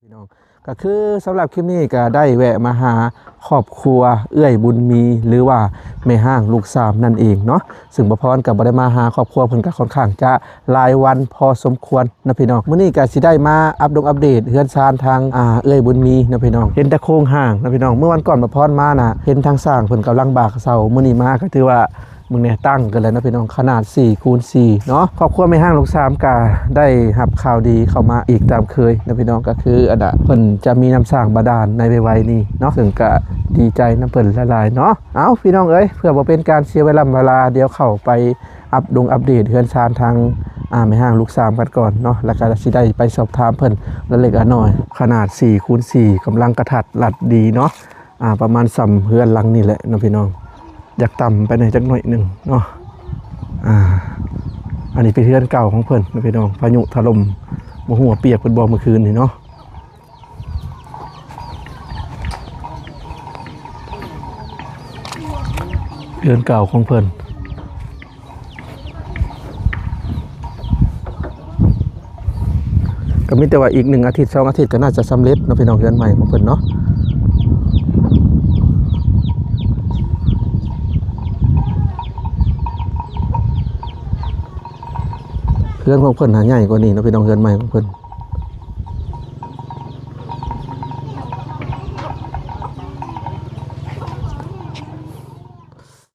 ພີ່ນ້ອງ ກໍຄືສຳລັບຄລິບນີ້ກໍໄດ້ແວະມາຫາຄອບຄົວເອື້ອຍບຸນມີ ຫຼືວ່າແມ່ຮ້າງລູກສາມນັ້ນເອງເນາະ. ຊຶ່ງບ່າວພອນກໍບໍ່ໄດ້ມາຫາຄອບຄົວເພິ່ນກໍຄ່ອນຂ້າງຈະຫຼາຍວັນພໍສົມຄວນເນາະພີ່ນ້ອງ. ມື້ນີ້ກໍຊິໄດ້ມາອັບດົງອັບເດດເຮືອນຊານທາງ ອ່າ ເອື້ອຍບຸນມີເນາະພີ່ນ້ອງ. ເຫັນແຕ່ໂຄງຮ່າງເນາະພີ່ນ້ອງ. ເມື່ອວັນກ່ອນບ່າວພອນມານະ ເຫັນທາງຊ່າງເພິ່ນກຳລັງບາກເສົາ. ມື້ນີ້ມາກໍຖືວ່າ ເບິ່ງແດ່ ຕັ້ງກັນແລ້ວເນາະພີ່ນ້ອງ ຂະໜາດສີ່ຄູນສີ່ເນາະ. ຄອບຄົວແມ່ຮ້າງລູກສາມກະໄດ້ຮັບຂ່າວດີເຂົ້າມາອີກຕາມເຄີຍເນາະພີ່ນ້ອງ ກະຄືອັນນ່າ ເພິ່ນຈະມີນ້ຳສ້າງບາດານໃນໄວໆນີ້ເນາະ ເຊິ່ງກະດີໃຈນຳເພິ່ນຫຼາຍໆເນາະ. ເອົ້າ ພີ່ນ້ອງເອີຍ ເພື່ອບໍ່ເປັນການເສຍເວລາເວລາ ດຽວເຂົ້າໄປອັບດົງອັບເດດເຮືອນຊານທາງ ອ່າ ແມ່ຮ້າງລູກສາມກັນກ່ອນເນາະ ແລ້ວກະຊິໄດ້ໄປສອບຖາມເພິ່ນລະເລັກລະນ້ອຍ. ຂະໜາດສີ່ຄູນສີ່ ກຳລັງກະທັດລັດດີເນາະ. ອ່າ ປະມານສ່ຳເຮືອນຫຼັງນີ້ແຫຼະເນາະພີ່ນ້ອງ ຢາກຕ່ຳໄປແດ່ຈັກໜ້ອຍໜຶ່ງເນາະ. ອ່າ ອັນນີ້ເປັນເຮືອນເກົ່າຂອງເພິ່ນເນາະພີ່ນ້ອງ ພາຍຸຖະຫຼົ່ມ ບໍ່ຮູ້ວ່າປຽກເພິ່ນບໍ່ມື້ຄືນນີ້ເນາະ. ເຮືອນເກົ່າຂອງເພິ່ນ ກໍມີແຕ່ວ່າອີກໜຶ່ງອາທິດສອງອາທິດກໍໜ້າຈະສຳເລັດເນາະພີ່ນ້ອງ ເຮືອນໃໝ່ຂອງເພິ່ນເນາະ. ເຮືອນຂອງເພິ່ນຫາໃຫຍ່ກວ່ານີ້ເນາະພີ່ນ້ອງ ເຮືອນໃໝ່ຂອງເພິ່ນ.